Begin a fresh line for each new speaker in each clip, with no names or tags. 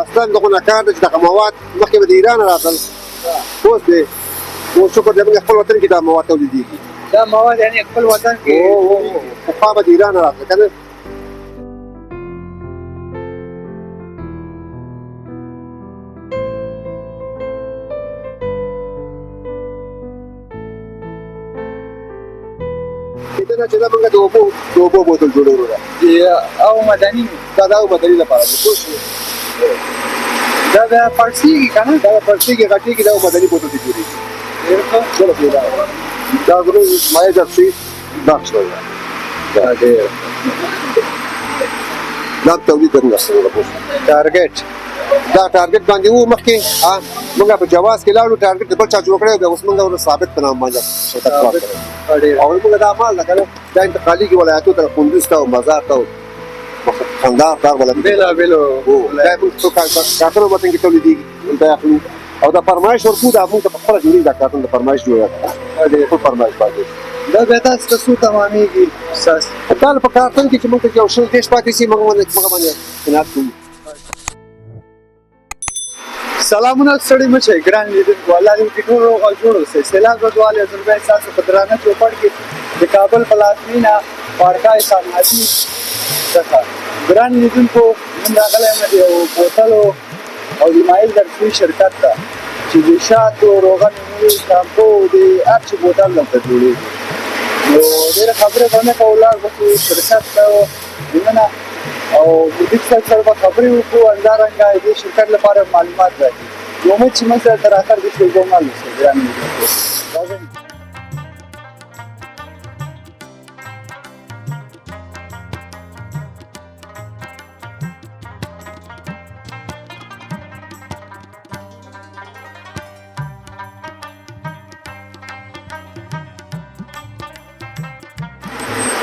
اصلا دغه کار دی چې دغه مواد مخکې به د ایران راتل، اوس دی اوس شکر دی موږ خپل وطن کې دا مواد تولیدېږي.
دا مواد یعنی خپل وطن کې
پخوا به د ایران راتل که نه. دنه چې دا موږ د اوبو بوتل جوړولو ده
او مدني،
دا د مدني لپاره دی. پوه شوې؟
دا بیا پړسېږي که نه؟
دا پړسېږي، غټېږي، دا مدني بوتل ته جوړېږي.
ډېر ښه.
دا زموږ مایع ظرفشویي بخش دی.
دا ډېر
دا تولید زموږ سره ده.
ټارګټ،
دا ټارګټ باندې وو مخکې، موږ په جواز کې لاړو، ټارګټ د بل چا جوړ کړی دی، اوس موږ ورته ثابت په نام باندې شرکت خلاص کړی. او موږ دا مال ده که نه، دا انتقالېږي ولایتو ته، کندوز ته او مزار ته او کندهار ته، هر ولایت
بېلابېلو.
دا موږ څو کارتن وطن کې تولیدېږي، دلته یې اخلو او دا فرمایش ورکړو، دا موږ ته په خپله جوړېږي. دا کارتن د فرمایش جوړه ده، خپل فرمایش باندې.
دا بیا تاسو ته څو تمامېږي؟
دا په کارتن کې چې موږ ته یو 20 30 پاتې شي، موږ باندې قناعت کوو.
سلامونه ستړي مه شئ ګران لیدونکو، الله دې وکړي ټول روغ او جوړ اوسئ. سیلاب زدوال یو ځل بیا ستاسو په درانه چوپړ کې د کابل پلازمېنه پارکای صنعتي څخه. ګران لیدونکو، نن راغلی یم د یو بوتلو او د مایل ظرفشویي شرکت ته چې د شاتو، روغن عمومي، شامپو، د هر څه بوتل دلته جوړېږي. نو ډېره خبرې به نه کوو، لاړ به شو شرکت ته دننه او مدیر صاحب سره به خبرې وکړو، همدارنګه د دې شرکت لپاره معلومات راکړي. نو امید چې موږ سره تر اخر دې شېبو مل اوسئ ګران لیدونکو. راځئ.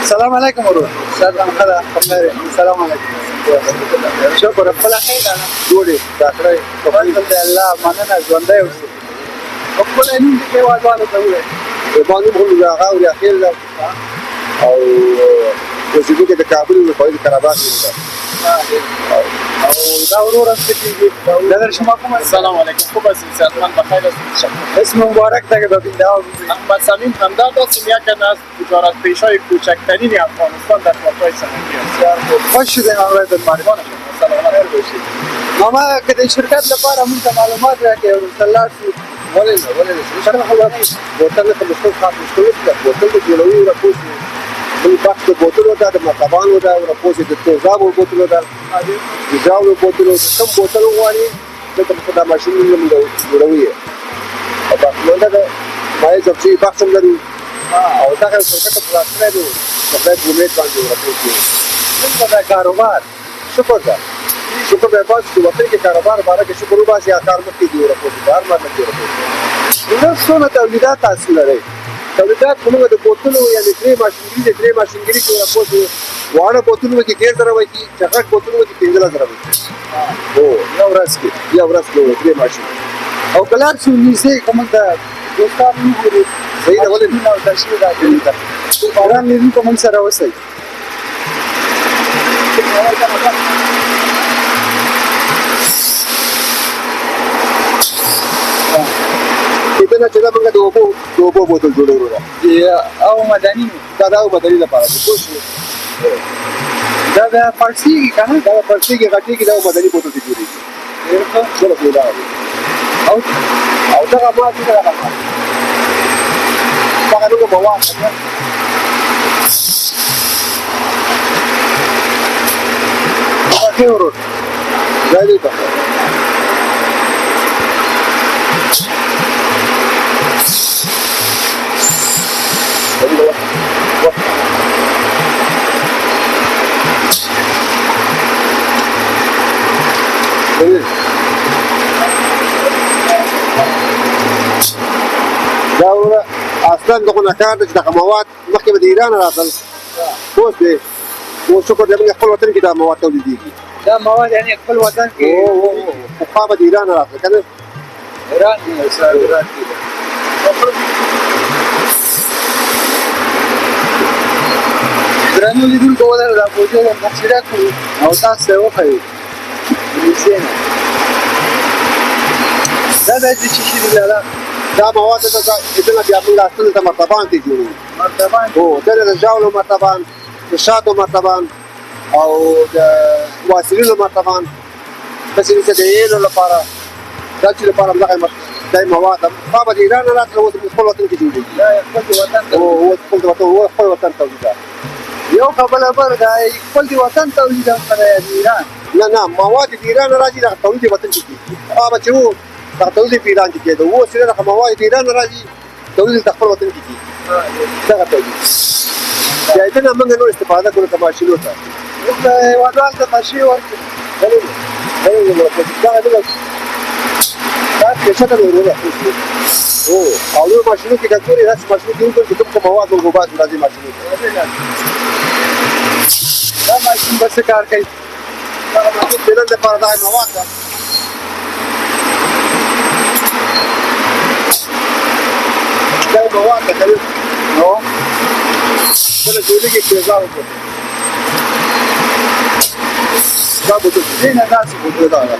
سلام علیکم ورور. سلام، ښه ده، په خیر. سلام علیکم. شکر، خپله خیر ده.
جوړې ډاکټرې؟
فضل دی الله، مننه، ژوندی اوسې. خپله نوم دې هېوادوالو ته ووایه.
زما نوم هم آغا وریاخېل ده او اوسېدونکی د کابل ولسوالۍ د قرهباغ ده.
او دا ورور هم څه کېږي؟ دا در شما کوم؟
سلام علیکم، خوب هستید؟ صحتمند بخیر هستید؟
اسم مبارک ته به بینده.
احمد صمیم همدرد هستیم، یکی از تجارت پیشای کوچکترین افغانستان در پارکهای صنعتی است.
خوش شدیم همراهتون معرفي.
سلامت
باشید. ماما، که د شرکت لپاره موږ ته معلومات راکړې او ورته لاړ شو.
ولې نه، ولې نه، شرم خو بوتل ته مشکل خاص مشکل نشته. بوتل د جوړوي ورپوسې بل بخش د بوتلو ده، د مرتبانو ده، ورپوسې د توزابو بوتلو ده، د ژاولو بوتلو، کوم بوتل وغواړي دلته په دا ماشینونه موږ جوړوي یې. او باقیمانده د مایع ظرفشویي بخش هم لرو او دغه شرکت هم خلاص کړی دی د خدای په امید باندې ورپوسې.
څنګه دا کاروبار؟
شکر ده، شکر به باسو چې وطن کې کاروبار باره کې شکر وباسي، هغه کار مخکې دی ورپوسې، بهر مخکې ورپوسې.
نو څونه تولیدات تاسو لرئ؟
تولیدات خو موږ د بوتلو یعنې درې ماشینګري دي، درې ماشینګري چې ورپوسې واړه بوتلونو کې 13,000 وایي، چې غټ بوتلونو کې 15,000 وایي. هو،
یو ورځ کې؟
یو ورځ کې درې ماشین.
او که لاړ شو نږدې، که موږ ته دوستان وګوري.
صحیح ده، ولې
نه؟ او تشریح راکړي. ګران لیدونکو، موږ سره اوسئ.
دنه چې دا موږ د اوبو بوتل جوړولو ده
او مدني،
دا د مدني لپاره دی. پوه شوې؟
دا بیا پړسېږي که نه؟
دا پړسېږي، غټېږي، دا مدني بوتل ته جوړېږي.
ډېر ښه.
دا
او
او دغه مات دي، دغه مات دغه نوم مواد ده.
ښه ورور،
دا دی په دا وروره اصلا دغه کار دی چې دغه مواد مخکې به د ایران راتل، اوس دی اوس شکر دی موږ خپل وطن کې دا مواد تولیدېږي.
دا مواد یعنی خپل وطن کې؟
پخوا به د ایران راتل که نه؟
ایران کې، صادرات دي. درنو لیدونکو، ولر دا بوجۍ درته څیره کړو او تاسو ته یې وښیو نږدې نه. دا د څه شي دی لالا؟
دا مواد د دې بیا موږ اصل ته مرتبان دي جوړو.
مرتبان.
هو، دا د ژاولو مرتبان، د شاتو مرتبان او د واسلینو مرتبان، داسې د ایلو لپاره، دا چې لپاره دغه دا مواد ما به د ایران نه راتله، اوس خپل وطن کې جوړېږي.
دا خپل وطن
ته، هو، خپل وطن، هو، خپل وطن تولید.
یو خبره بر دا خپل دی وطن تولید هم کړی د ایران؟
نه نه، مواد د ایران نه راځي، دغه تولید وطن کې کېږي. هغه چې وو دغه تولید په ایران کې کېده، اوس چې دغه مواد د ایران نه راځي، تولید د خپل وطن کې کېږي. دغه تولید بیا دنه موږ نور استفاده کوو د ماشینو ته.
موږ هېوادوال ته تشریح ورکړو.
بلې بلې، دغه دغه دا پیسې ته ورونه. هو، او نور ماشینو کې کڅوري داسې ماشینو کې وکړو چې کوم کوم مواد موږ وباسو راځي ماشینو ته.
دا ماشین به څه کار کوي؟
دغه ماشین د نن لپاره دا مواد ده. دا مواد ده که
نو
کله جوړېږي تیزاب وکړو. دا بوتل
دې نه داسې
بوتل دا ده.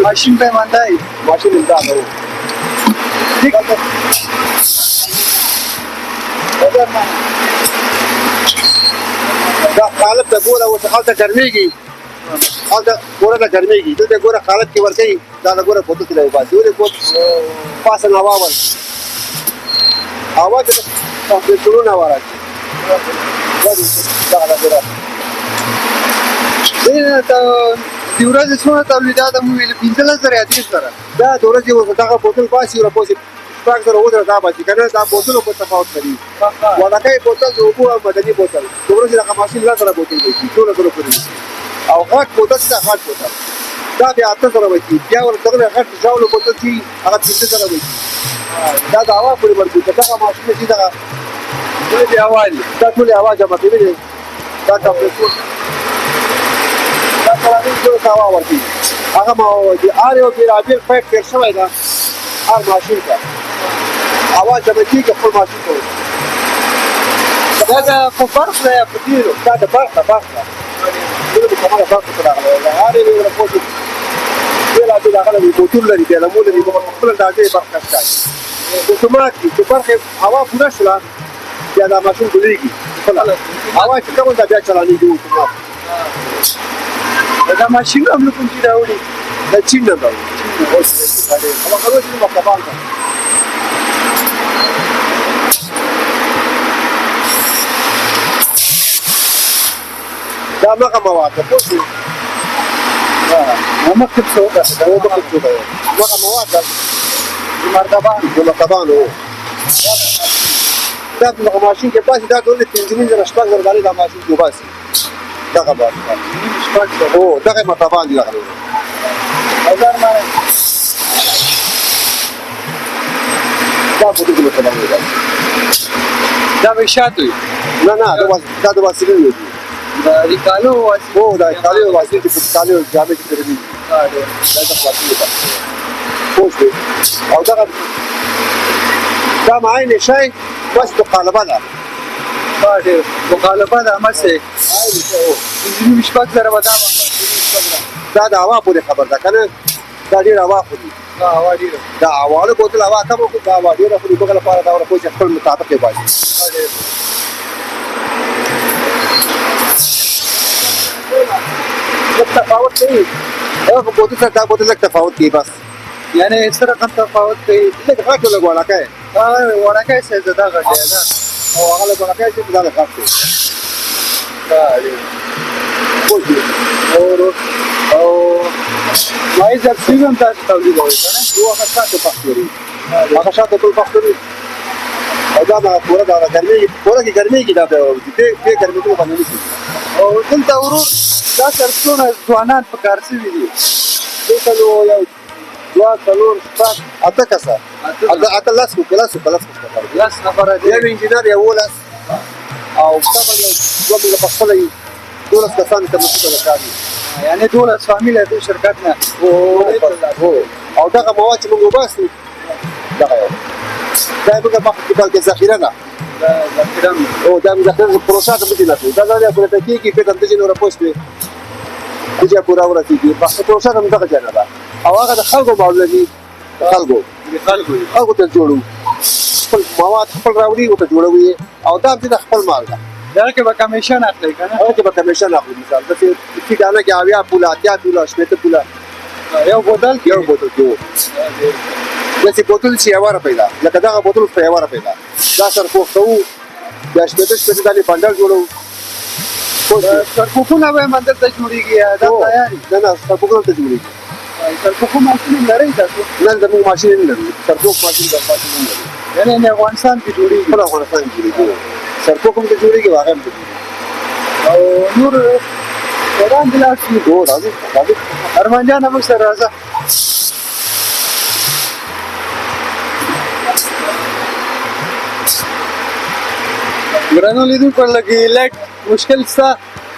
ماشین پیمانده دی.
ماشین دا ده. دا قالب ته ګوره، اوس هلته ګرمېږي، هلته ګوره نه ګرمېږي، دلته ګوره قالب کې ورکوي. دا له ګوره بوتل کې وباسي، ولې بوتل پاسه نه هوا ورکوي، هوا چې کمپیوټرونه هوا راځي. دغه ګوره.
د ورځې څومره تولیدات مو ویل؟ 15,000 یا 30,000؟
دا د ورځې اوس دغه بوتل باسي، ورپسې 6,000 7,000 دا باسي که نه. دا بوتلو په تفاوت لري. وړکی بوتل د اوبو او مدني بوتل د ورځې دغه ماشین 10,000 بوتل وکړي، 12,000 پورې وکړي. او غټ بوتل چې دا غټ بوتل دا بیا 8,000 وکړي، بیا ورته دغه غټ ژاولو بوتل چې هغه 5,000 وکړي. دا د هوا پورې مربوط ده. دغه ماشین چې دغه
ټولې هوا دي.
دا ټولې هوا جمع کوي. دا کمپرسور، دا ترانې ټولو ته هوا ورکوي. هغه ما ورکوي، هر یو بېلابېل پایپ تېر شوی ده، هر ماشین ته هوا جمع کېږي، خپل ماشین ته ورکوي.
دا د په برق ده یا په تېلو؟
دا د برق ده، برق ده. ډېره مکمله برق ته راغلی ده. هر یو یې ورپسې بېلابېل هغه لري، موتور لري، ډیلمو لري، مګر په خپله اندازه یې برق کش کاږي. اتومات دي چې برق هوا پوره شوله، بیا دا ماشین ګلېږي خپله. هوا چې کمه ده بیا چلانېږي اتومات.
دا ماشین هم له کوم ځای راوړي؟
د چین نه راوړي. هغه چې مرتبان ده. دا مغه مواد ده، پوه شوې؟
مخکې څه وکړه؟
دا مخکې څه وکړه؟ مغه مواد ده.
د مرتبان.
د مرتبان، هو. دا دغه ماشین کې باسي. دا ټول 5,500 6,000 ډالر دا ماشین کې وباسي. دغه باسي
6,000.
هو، دغه مرتبان دي دغه.
هزار مانه.
دا بوتل کې مرتبان دي.
دا به شاتو وي؟
نه نه، دا د واسلین دي.
د کالو واسلین.
هو، دا کالو واسلین چې په کالو جامې کې ترې دي. دا د واسلین ده، پوه شوې؟ او دغه دا معین شی بس مقالبه ده.
ډېر مقالبه ده همسې.
عین شی، هو.
5,500 6,000 به دا باندې.
دا د هوا پورې خبر ده که نه، دا ډېره هوا خوري.
دا هوا ډېره.
دا هواړه بوتل هوا کمه خوري، دا هوا ډېره خوري. دغه لپاره دا ورپسې خپل مطابق یې باسي. لږ تفاوت کوي هغه بوتل سره، دا بوتل لږ تفاوت کوي بس.
یعنې څه رقم تفاوت کوي؟
لږ غټ، لږ وړکی.
هغه وړکی سایز ده، دا غټ دی ده.
او هغه لږ وړکی چې دا لږ غټ دی. پوه شوې؟
او مایز اکسیجن هم تاسو تولیدوئ که نه؟
هو، هغه شاته پخ لري، هغه شاته ټول پخ لري. او دا دغه پوره دغه ګرمېږي، پوره کې ګرمېږي، دا بیا وځي بې ګرمېدو باندې نه کېږي.
او دلته ورور دا تر څونه ځوانان په کار سوي دي؟
دلته نو یو، دوه، څلور، شپږ، اته کسه، اته، اته، لس، لس، لس کسه.
10 نفره دي.
یو انجینر، 11 او طبعا یو دوه موږ په خپله یو 12 کسان ته مسؤل کار دي.
یعنې 12 فامیله د شرکت نه.
هو، او دغه مواد چې موږ وباسو، دغه یو دا موږ مخکې بلکې ذخیره ده.
دا ذخیره مو.
او دا موږ ذخیره پروسه ته نه کړو. دا نه پوره کېږي، په دې چې نور پوښتې چې پوره ورسېږي، پروسه هم دغه جنه ده او هغه د خلکو معلومه دي. خلکو خلکو ته جوړو، خپل مواد خپل راوړي ورته جوړوي، او دا هم چې د خپل مال ده.
دا کې به کمیشن اخلي که نه؟
هغه کې به کمیشن اخلو. مثال داسې فی دانه کې 70 پوله، 80 پوله، 60 پوله
یو بوتل کې؟
یو بوتل کې وو. داسې بوتل چې یوه روپۍ ده، لکه دغه بوتل اوس په یوه روپۍ ده، دا سرپوښ کوو، بیا 60 دانې بنډل جوړوو.
سرپوښونه به هم همدلته جوړېږي یا دا تیار وي؟
نه نه، سرپوښونه هلته جوړېږي.
سرپوښ ماشین هم لرئ تاسو؟
نه، زموږ ماشین نه لرو، سرپوښ ماشین د ماشین نه لرو.
یعنې افغانستان کې جوړېږي؟
خپل افغانستان کې جوړېږي، سرپوښ هم جوړېږي او هغه هم جوړېږي.
او نور وړاندې لاړ شو؟
هو، راځو راځو.
ارمان جانه موږ سره راځه. ګرانو لیدونکو لږ لایټ مشکل شته،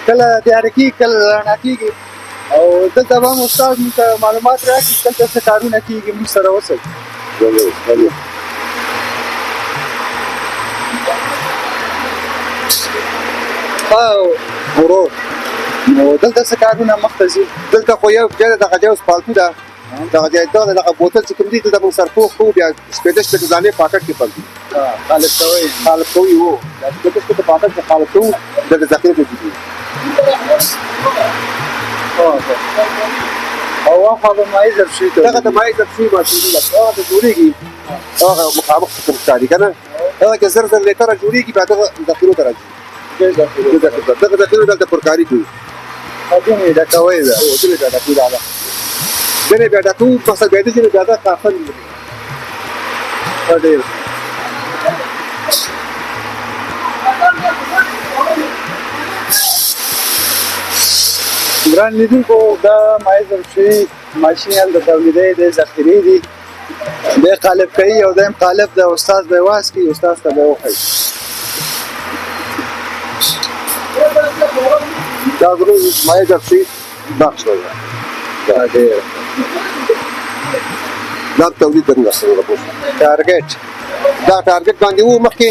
کله تیاره کېږي کله رڼا کېږي، او دلته به هم استاد موږ ته معلومات راکړي چې دلته څه کارونه کېږي. موږ سره اوسئ. ښه ورور، نو دلته څه کارونه مخته ځي؟
دلته خو یو ځای دغه ځای اوس پالتو ده، دغه ځای دغه بوتل چې کوم دي دلته موږ سرپوښ کوو، بیا 60 دانې پاکټ کې پالتو
خالق کوئ.
خالق کوي، هو، دا 60 پاکټ کې خالق کوو، دلته ذخیره ته ځي.
او هغه به مایع ضرب شوي ته
دغه د مایع ضرب شوي ماشینونه هغه ته جوړېږي، هغه مخامخ کوم ښکاري که نه، هغه کې زر زر لیټره جوړېږي، بیا دغه ذخیرو ته راځي. دغه ذخیرو دلته پرکاري کوي.
دنې ډکوئ بیا؟
هو، دنې بیا ډکوو، دا ده دنې بیا ډکوو، مقصد بیا دې بیا دا کارتن دی.
ښه، ډېر ګران لیدونکو، دا مایع ضرب شوي ماشین هلته تولیدوي، دی ذخیرې دي، دی قالب کوي، او دی هم قالب د استاد به یې واز کړي، استاد ته به یې وښایي.
دا زموږ مایع ضرب شوي بخش دی.
دا ډېر
دا تولید زموږ سره پوه شو.
ټارګټ
دا ټارګټ باندې وو مخکې،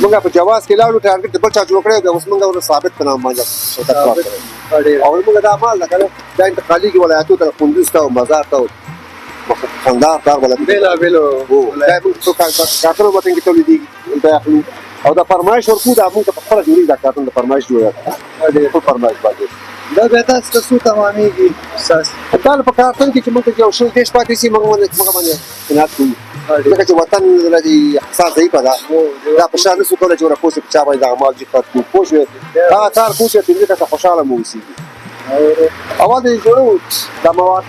موږ په جواز کې لاړو، ټارګټ د بل چا جوړ کړی، بیا اوس موږ ورته ثابت په نام باندې شرکت کار کړی. او موږ دا مال ده که نه، دا انتقالېږي ولایتو ته، کندوز ته او مزار ته او کندهار ته، هر ولایت
بېلابېلو.
هو، دا موږ څو کارتونه وطن کې تولیدېږي، دلته یې اخلو او دا فرمایش ورکوو، دا موږ ته په خپله جوړېږي، دا کارتون د فرمایش جوړېږي، خپل فرمایش باندې.
دا بیا تاسو ته څو تمامېږي ستاسو؟
دا په کارتون کې چې موږ ته یو 20 30 پاتې شي، موږ باندې قناعت کوو، ځکه چې وطن لري اقتصاد ضعیفه ده، دا په شان نسو کولی چې ورته پوه شو چې چا باندې دغه مال جي خرڅ کړو، پوه شوې؟ هغه کار کوو چې 5 کسه خوشحاله مو اوسېږي. اول یې جوړوو دا مواد،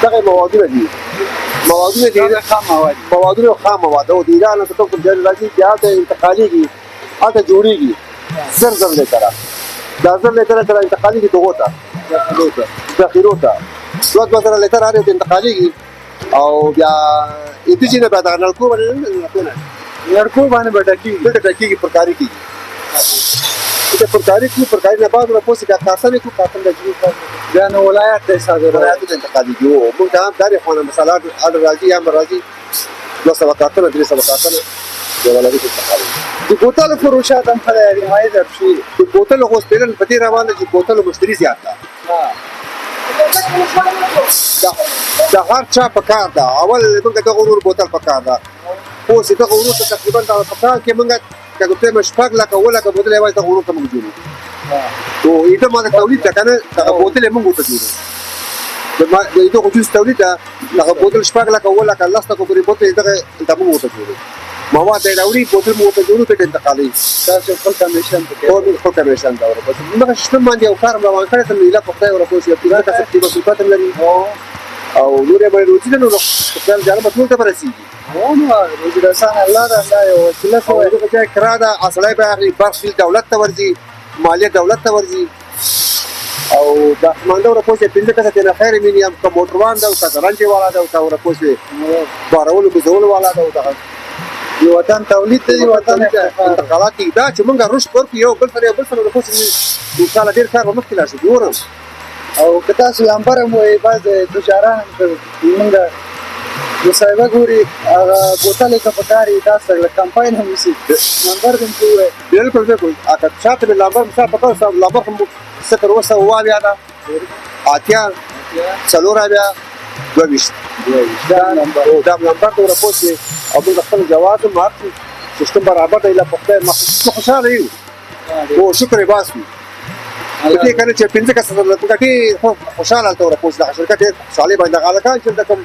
دغه موادونه دي، موادونه دي،
خام مواد،
موادونه خام مواد او د ایران څخه کوم ځای راځي، بیا هلته انتقالېږي، هلته جوړېږي زر زر لیټره، دا زر لیټره تر انتقالېږي دغو ته، ذخیرو ته 2 2 زره لیټره هر یو ته انتقالېږي، او بیا ایدي چې نه بیا دغه نلکو باندې،
نلکو باندې به ډکېږي،
دلته ډکېږي، پرکاري کېږي، دلته پرکاري کړو، پرکاري نه بعد ورپسې بیا کارتن کړو، کارتن بیا جوړ کړو،
بیا نو ولایت ته صادروي،
ولایت ته انتقالېږي. هو، موږ ته هم دا خو مثلا آرډر راځي، هم راځي 200 کارتنه، 300 کارتنه د ولایت ته انتقالېږي.
د بوتلو فروشات هم ښه دی، مایع ضرب شوي.
د بوتلو خو اوس فعلاً په دې روان ده چې بوتلو مشتري زیات ده. د هر چا په کار ده. اول موږ دغه ورور بوتل په کار ده، اوس دغه ورور ته تقریباً دغه په کار کې موږ که ګوتې 6 لکه 7 لکه بوتل یوازې دغه ورور ته موږ جوړو. نو ایده ما د تولید ده که نه، دغه بوتل یې موږ ورته جوړو. د ایده خو جوس تولید ده، دغه بوتل 6 لکه 7 لکه 10 لکه پورې بوتل یې دغه دلته موږ ورته جوړو. مواد یې راوړي، بوتل موږ ورته جوړو، ته انتقالوي.
تاسو خپل کمیشن پکې؟
هو، موږ خپل کمیشن دا ورکوو. موږ سیستم باندې یو کار روان کړی، ته ایله په خدای ورکوو چې 5 کسه چې مسؤلیت هم لري او نور یې باندې روزي ده، نو خدای جانه به ټول ته به رسېږي.
هو، نو روزي رسان الله ده، الله یو وسیله
او
شوی.
دغه ځای کرا ده، اصلي به اخلي، برق بیل دولت ته ورځي، مالیه دولت ته ورځي، او د مانده ورپوه شوې 5 کسه ترې نه خیر میني، هم که موټروان ده او که زرنجې والا ده او که ورپوه شوې بارولو ګزولو والا ده، او دغه
د وطن تولید ته دی، وطن
انتقالات کېږي. دا چې موږ رشد ورکړو یو بل سره، یو بل سره ورپوه شو، ان شاء الله ډېر کار به مخکې لاړ شي. ګورم
او که تاسو لمبر هم وایئ، بعضې تجاران هم که موږ مصاحبه ګوري، هغه بوتل یې که په کار وي، تاسو سره لږ کمپاین هم وشي، نمبر دې هم څه ووایي.
بالکل بالکل، که چا ته مې لمبر مثال په کار سم، لمبر خو 0770 ده، 80 74 22.
دا نمبر.
دا نمبر دی ورپوه شوې. او موږ خپل جواز هم هر سیستم برابر دی، له خدای خوشحاله یو او شکر یې باسو. په دې کنه چې 5 کسه موږ ډېر خوشحاله هلته ورپوه شو. دغه شرکت ډېر خوشحالي باندې دغه هلکان چې دلته کوم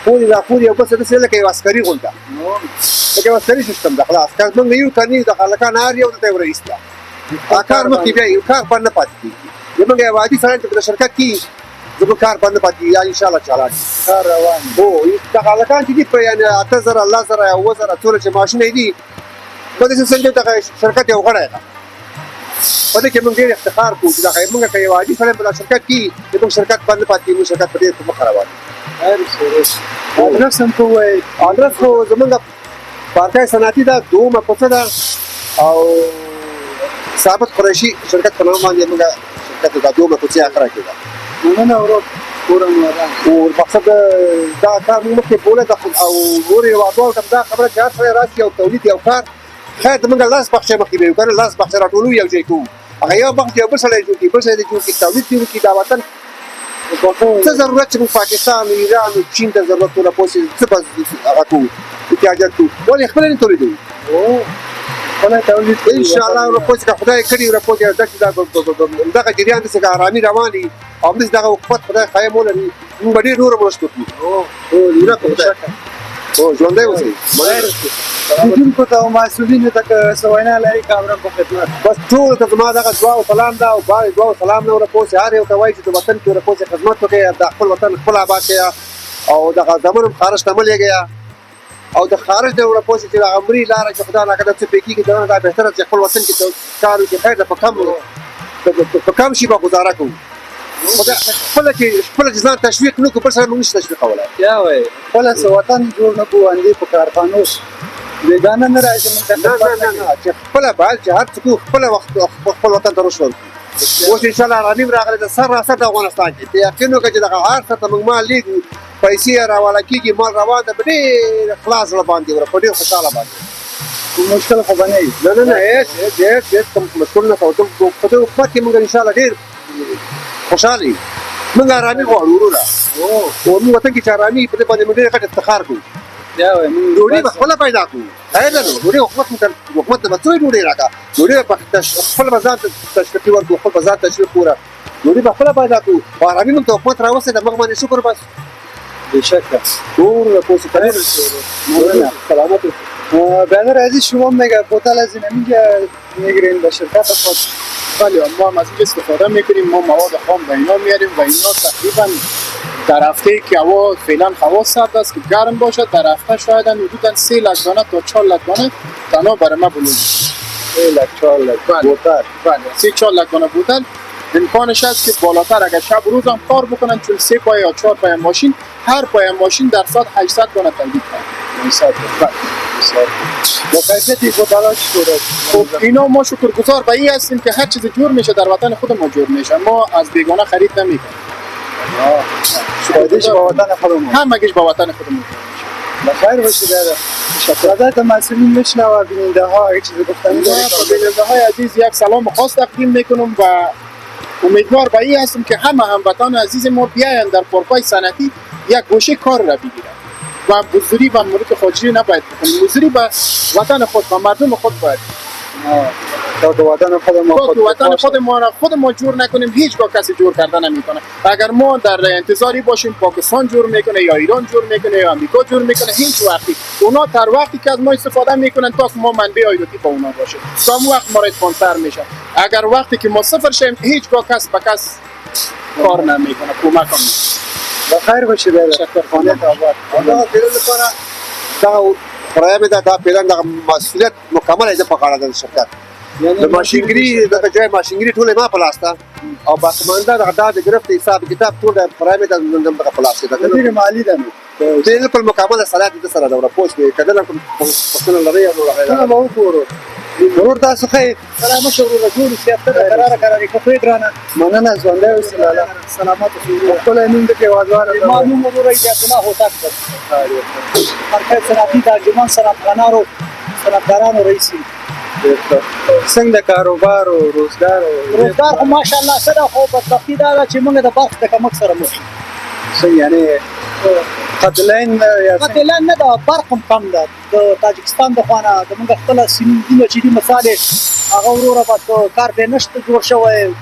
پورې را پورې یو بل څه داسې لکه یو عسکري غونډه، لکه یو عسکري سیستم ده. خلاص که موږ یو که نه یو، دغه هلکان هر یو دلته یو رئیس ده. دا کار مخکې بیا یو کار بند نه پاتې کېږي. زموږ یو عادي سړی چې په شرکت کې زموږ کار بند نه پاتې کېږي، ان شاء الله چالان
کار روان.
هو دغه هلکان چې دي په یعنې 8,000 10,000 یا 7,000 څومره چې معاشونه یې دي، په دې څنګه دغه شرکت یو غړی ده. په دې کې موږ ډېر افتخار کوو چې دغه موږ که یو عادي سړی په دغه شرکت کې، زموږ شرکت بند نه پاتې کېږي. موږ شرکت په ډېر په مخه روان دی.
ادرس هم ته ووایې.
ادرس خو زموږ پارکای صنعتي ده، دومه کوڅه ده، او ثابت قریشي شرکت په نامه باندې موږ شرکت ده، دومه کوڅې اخره کې ده.
مننه ورور، کور مو ودان.
او مقصد دا کار موږ مخکې بوله ده. او نور هېوادوالو ته دا خبره چې هر سړی راشي او تولید یو کار خیر د موږ لاس بخښه مخکې به یو کنه، لاس بخښه راټولو یو ځای کوو، هغه یو بخښ یو بل سړی جوړ کړي، بل سړی جوړ کړي، تولید دې وکړي. دا وطن څه ضرورت چې موږ پاکستان، ایران، چین ته ضرورت ونه پوسې، څه به هغه کوو، احتیاجات کوو، ولې خپله نه تولیدوو؟
خپله تولید کوو.
ان شاء الله ورپوسې که خدای کړي ورپوسې دغه جریان داسې که ارامي روان وي او همداسې دغه حکومت خدای قایم ولري، موږ به ډېر نور مرسته وکړو. هو خدای هو ژوندی اوسئ.
لیدونکو ته او مسؤلینو ته که څه وینا لري، کامران په خدمت.
بس ټولو ته زما دغه دعا او سلام ده، او باید دعا او سلام نه ورپوسې هر یو ته وایي چې د وطن کې ورپوسې خدمت وکړئ، د خپل وطن خپل آباد کړئ، او دغه زمن هم خارج ته مه لېږئ، او د خارج نه ورپوسې چې د عمري لاره چې خدای ناکرده څه پرې کېږي، دا بهتره چې خپل وطن کې کار وکړي. خیر ده، په کم شي به ګزاره کوو. خپله چې ځان تشویق نه کړو، بل سره موږ نشو تشویقولی.
یا وایي خپله څه وطن جوړ نه کړو، اندې په کارخانو بېګانه نه راځي موږ ته.
نه نه نه نه، چې خپله باید چې هر څه کوو خپله وخت خپل وطن ته رشوه ورکړو. اوس ان شاء الله ارامي هم راغلې ده سر راسر د افغانستان کې. ته یقین وکړه چې دغه هر څه ته موږ مال لېږو، پیسې یې راواله کېږي، مال روان ده په ډېر خلاص زړه باندې، په ډېر خوشحاله باندې.
کوم مشکل خو به نه وي؟
نه نه نه، هېڅ هېڅ هېڅ هېڅ کوم مشکل نه کوو. په دې حکومت کې موږ ان شاء الله ډېر خوشحاله یو. موږ ارامي غواړو وروره، او موږ وطن کې چې ارامي په دې باندې موږ ډېر غټ افتخار کوو. ډوډۍ به خپله پیدا کوو، خیر ده نو ډوډۍ حکومت حکومت ته به څومره ډوډۍ راکړه، ډوډۍ به خپل به ځان ته تشویقي ورکړو، خپل به ځان تشویق کړو، ډوډۍ به خپله پیدا کوو. خو ارامي موږ ته حکومت راوستې ده، موږ باندې شکر بس.
بېشکه.
ټول پوسې
مننه.
سلامت اوسئ.
برادر عزیز، شما میگه بوتل از این میگه میگیرین به شرکت خود؟
بله، ما هم از اینجا استفاده میکنیم. ما مواد خام به اینا میاریم و اینا تقریبا در هفته که هوا فعلا هوا سرد است که گرم باشد، در هفته شاید حدودا 3 لک دانه تا 4 لک دانه تنها برای ما بلوغ.
3 لک 4 لک بوتل؟
بله، 3 4 لک دانه بوتل. امکانش هست که بالاتر اگر شب روز هم کار بکنن، چون 3 پای یا 4 پای ماشین، هر پای ماشین در ساعت 800 دانه تولید کنه.
800.
بله.
با کیفیت بوتل‌ها چطور است؟
خب اینا ما شکرگزار به این هستیم که هر چیز جور میشه در وطن خود ما جور میشه، ما از بیگانه خرید نمیکنیم.
فایدهش با وطن خودمون،
همگیش با وطن خودمون.
بخیر باشید. برادر تا مسئولین میشنوه، بیننده ها اگه چیزی گفتنی دارید.
بیننده های عزیز یک سلام خاص تقدیم میکنم و امیدوار به این هستم که همه هموطن عزیز ما بیاین در پارک‌های صنعتی یک گوشه کار را بگیرند و مزدوری به ملک خارجی نباید بکنیم، مزدوری به وطن خود و مردم خود باید.
تا که وطن خود ما
تا که وطن خود ما را خود ما جور نکنیم، هیچگاه کسی جور کرده نمیکنه. اگر ما در انتظاری باشیم پاکستان جور میکنه یا ایران جور میکنه یا امریکا جور میکنه، هیچ وقتی اونا تر وقتی که از ما استفاده میکنن تا ما منبع عایداتی با اونا باشه، تا اون وقت ما را اسپانسر میشه. اگر وقتی که ما صفر شیم، هیچگاه کس به کس کار نمیکنه، کمک هم.
بخیر باشید.
تشکر.
خانه آباد.
دغه پیرن لپاره دغه خدای مې دا پیرن دغه مسؤلیت مکمل یې په غاړه ده د شرکت. د ماشینګري دغه جای ماشینګري ټول ما په لاس ده، او باقیمانده دغه دا د گرفت حساب کتاب ټول د خدای مې دغه په لاس ده.
مدیر مالی ده نو
بالکل مکمله صلاحیت د سره ده. پوه شوې؟ که دلته کوم پوښتنه لرئ نو
څنګه به وکړو ورور؟ تاسو ښه یې؟
سلام شه وروره، جوړ اوسې، ته قراره قرارې ښه خوې ګرانه.
مننه، ژوندی اوسې لالا.
سلامت اوسې وروره.
ښکلی نوم د هېوادوالو.
ما نوم وروره عزت الله هوتک دی، مرکز صنعتي د انجمن صنعتکارانو صنعتکارانو رئیس یم.
څنګه د کاروبار او روزګار او
روزګار خو ماشاءالله ښه ده، خو بدبختي دا ده چې موږ د برق د کمښت سره مخ یو.
څنګه یعنی قطع لین یا څنګه؟
قطع لین نه ده، برق هم کم ده د تاجکستان د خوا نه. د موږ خپله سیندونه چې دي مسالې هغه وروره بس کار پرې نشته جوړ شوی،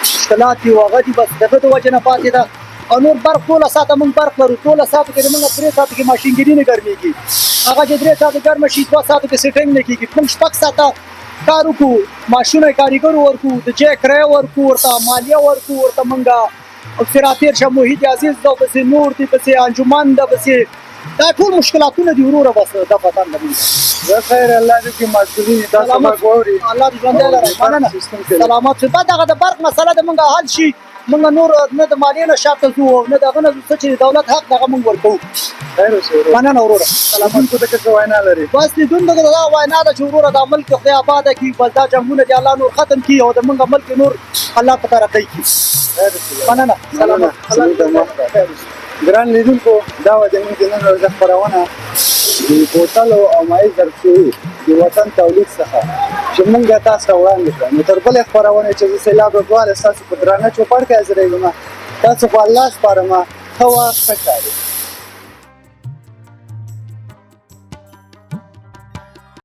مشکلات دي او هغه دي، بس دغه د وجې نه پاتې ده. او نور برق 12 ساعته موږ برق لرو. 12 ساعتو کې موږ 3 ساعتو کې ماشینګري نه ګرمېږي. هغه چې 3 ساعته ګرمه شي، 2 ساعتو کې setting نه کېږي. موږ 6 ساعته کار وکړو، معاشونه کاریګرو ورکو، د جای کرایه ورکو ورته، مالیه ورکو ورته مونږه، او پسې راتېر شه محیط عزیز ده، پسې نور دي، پسې انجمن ده، پسې دا ټول مشکلاتونه دي وروره. بس دا وطن ده مونږ.
زه خیر، الله دې کې مسؤلین تاسو غږ واوري.
الله دې ژوندی لره، مننه.
سیستم کې
سلامت شه. بعد دغه د برق مسله د مونږ حل شي، مونږ نور نه د مالیې نه شاته ځو او نه دغه نه ځو. څه چې دولت حق دغه مونږ ورکوو.
خیر اوسې وروره.
مننه وروره، سلامت.
لیدونکو ته څه وینا لري؟
بس لیدونکو ته دا وینا ده چې وروره دا ملک خدای آباد کړي، بس دا جنګونه دې الله نور ختم کړي او د مونږ ملک نور الله په ترقۍ کړي.
خیر اوسې.
مننه، سلامت.
مننه، زموږ د وخت.
خیر اوسې.
ګران لیدونکو، دا وه د موږ د نن ورځې خپرونه د بوتلو او مایع ظرفشویي د وطن تولید څخه چې موږ تاسو ته وړاندې کړه. نو تر بلې خپرونې چې زه سیلاب رضوان ستاسو په درانه چوپړ کې حاضرېږم، تاسو په الله سپارم. ښه وخت، ښه چارې.